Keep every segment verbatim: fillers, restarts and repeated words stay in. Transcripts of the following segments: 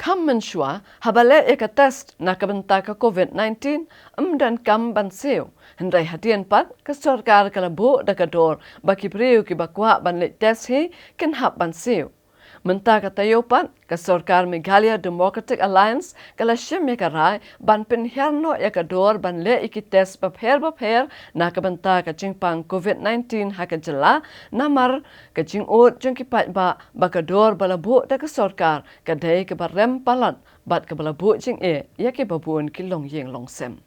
Kham mynshuwa, haba leh ïa ka test na ka bynta ka COVID nineteen, ym donkam ban siew. Hynrei hadien pat, ka sorkar ka la buh da ka dor ba ki briew kiba kwah ban leit test hi kin hap ban siew. Mynta ka taïew pat, ka sorkar Meghalaya Democratic Alliance ka la shim ïa ka rai ban pynhiar noh ïa ka dor ban leh ïa ki test bapher bapher na ka bynta ka jingpang COVID nineteen ha ka jylla, namar ka jingud jong ki paidbah ba ka dor ba la buh da ka sorkar ka dei kaba rem palat bad kaba la buh jingeh ïa kiba bun ki longïing longsem.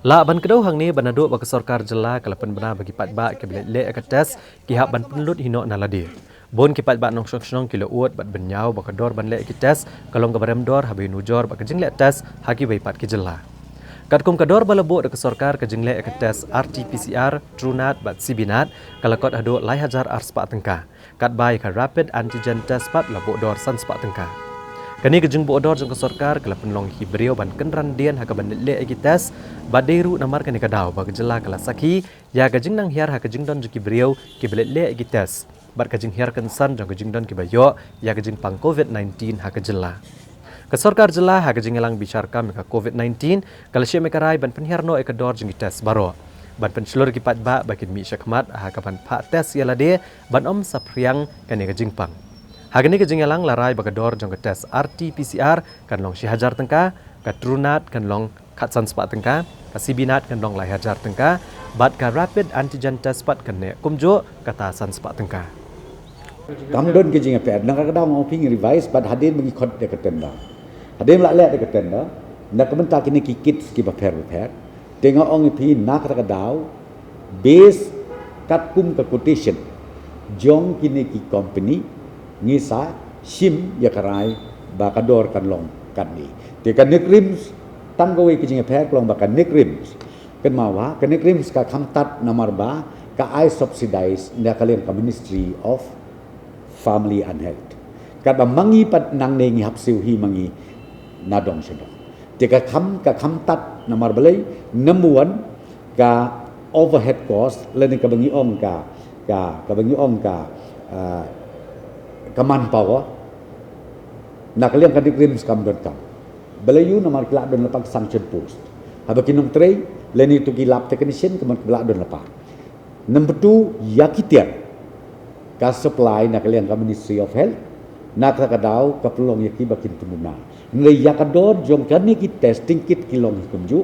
Lah ban kdew hangne ba naduh ba ka sorkar jylla ka la pynbna ba ki paidbah kiba leit leh ïa ka test ki hap ban pynlut hi noh na lade. Bun ki paidbah nongshong shnong ki la ud bad bynñiaw ba ka dor ban leh ïa ki test ka long kaba rem dor haba ïanujor bad ka jingleh test ha kiwei pat ki jylla. Katkum ka dor ba la buh da ka sorkar, ka jingleh ïa ka test R T P C R, TruNat bad CBNat ka la kot haduh lai hajar ar spah tyngka. Katba ïa ka rapid antigen test pat la buh dor san spah tyngka. Kane ka jingbuh dor jong ka sorkar ka la pynlong ïa ki briew ban kynran dien ha kaban leit leh ïa ki test, bad dei ruh namar kane ka daw ba ka jylla ka la sakhi ïa ka jingnang hiar ha ka jingdon jong ki briew kiba leit leh ïa ki test bad ka jinghiar kynsan jong ka jingdon kiba ïoh ïa ka jingpang COVID nineteen ha ka jylla. Ka sorkar jylla ha ka jingïalang bishar kam ïa ka COVID nineteen ka la shim ïa ka rai ban pynhiar noh ïa ka dor jong ki test baroh, ban pynshlur ïa ki paidbah ba kin mih shakhmat ha kaban phah test ïa lade ban ym saphriang kane ka jingpang. Ha kane ka jingïalang la rai ba ka dor jong ka test R T P C R kan long shi hajar tyngka, ka TruNat kan long khatsan spah tyngka, ka CBNat kan long lai hajar tyngka, bad ka rapid antigen test pat kan neh kumjuh kata san spah tyngka. Kam don ka jingïapher, na kata ka daw nga ong phi ngi revise bad hadien ba ngi khot da ka tender, hadien ba la leh da ka tender, na ka bynta kine ki kits kiba pher bapher, te nga ong ïa phi na kata ka daw, based katkum ka quotation jong kine ki company, ngi sa shim ïa ka rai ba ka dor kan long katne. Te ka NECRIHMS, tang kawei ka jingïapher ka long ba ka NECRIHMS, kynmaw ba ka NECRIHMS ka kham tad namar ba ka ai subsidize na ka liang ka Ministry of Family and Health. Katba ma ngi pat nangne ngi hap siew hi ma ngi na dong sha dong. Te ka kham, ka kham tad namar balei? Number one, ka overhead cost, lane kaba ngi ong ka, ka, kaba ngi ong ka, ah, ka manpower na ka liang ka NECRIHMS kam donkam. Balei? Namar ki la don lypa ki sanction post. Haba ki nongtrei lane to ki lab technician, ka mut ki la don lypa. Number two, ïa ki tiar, ka supply na ka liang ka Ministry of Health, na kata ka daw ka pynlong ïa ki ba kin pynbna. Hynrei ïa ka dor jong kane ki testing kit ki long hi kumjuh,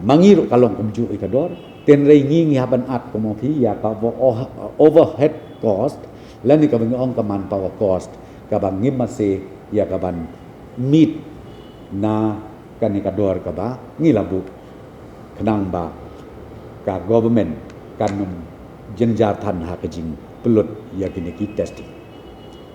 ma ngi ruh ka long kumjuh ïa ka dor. Te hynrei ngi, ngi hap ban add, kumno phi, ïa ka over-, overhead cost, lane kaba ngi ong ka manpower cost, kaba ngim mase ïa kaban meet na kane ka dor kaba ngi la buh, khnang ba ka government kan ym jynjar than ha ka jingpynlut ïa kine ki testing.